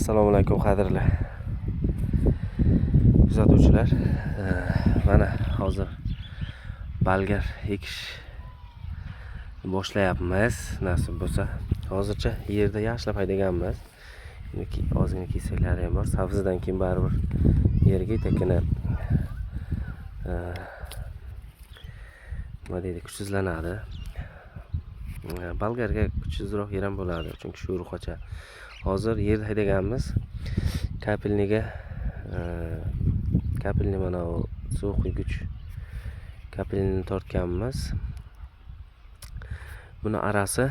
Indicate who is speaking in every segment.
Speaker 1: Assalomu alaykum, qadrli kuzatuvchilar. Mana hozir bolgar ekish boshlayapmiz, nasib bo'lsa. Hozircha yerda yaxshilab haydaganmiz. Endi ozgina kesaklari ham bor. Sabzidan keyin baribir yerga yetakina nima deydi, kuchsizlanadi. Bolgarga kuchsizroq yer ham bo'ladi, chunki sho'ri qochadi. Hozir yerda haydaganmiz. Капельный ga, капельный, mana u suv quygich капельный ni tortganmiz. Buni arasi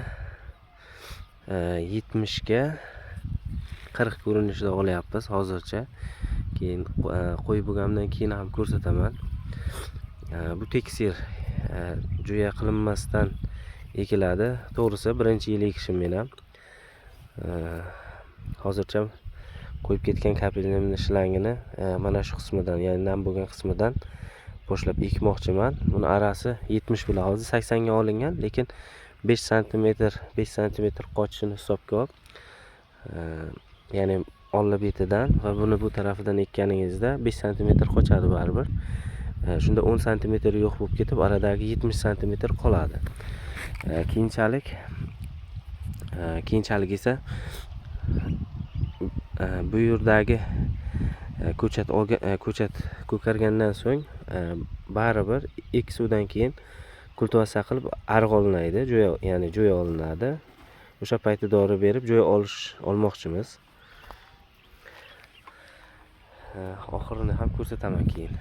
Speaker 1: 70ga 40 ko'rinishida olyapmiz hozircha. Keyin qo'yib bo'lgandan keyin ham ko'rsataman. Bu tekis yer, jo'ya qilinmasdan ekiladi. To'g'risi, birinchi yil ekishim men ham. Hozircha qo'yib ketgan капельный ni shlangini mana shu qismidan, ya'ni nam bo'lgan qismidan boshlab ekmoqchiman. Buni arasi 70 bo'ladi. Hozir 80 ga olingan, lekin 5 santimetr, 5 santimetr qochishini hisobga olib, ya'ni oldi betidan va buni bu tarafidan ekkaningizda 5 santimetr qochadi baribir. Shunda 10 santimetr yo'q bo'lib ketib, aradagi 70 santimetr qoladi. Keyinchalik esa bu yerdagi ko'chat olgan, ko'chat ko'kargandan so'ng baribir 2 suvdan keyin kultivatsiya qilib ariq olinadi, jo'ya, ya'ni jo'ya olinadi. O'sha payti dori berib jo'ya olmoqchimiz. Oxirini ham ko'rsataman keyin.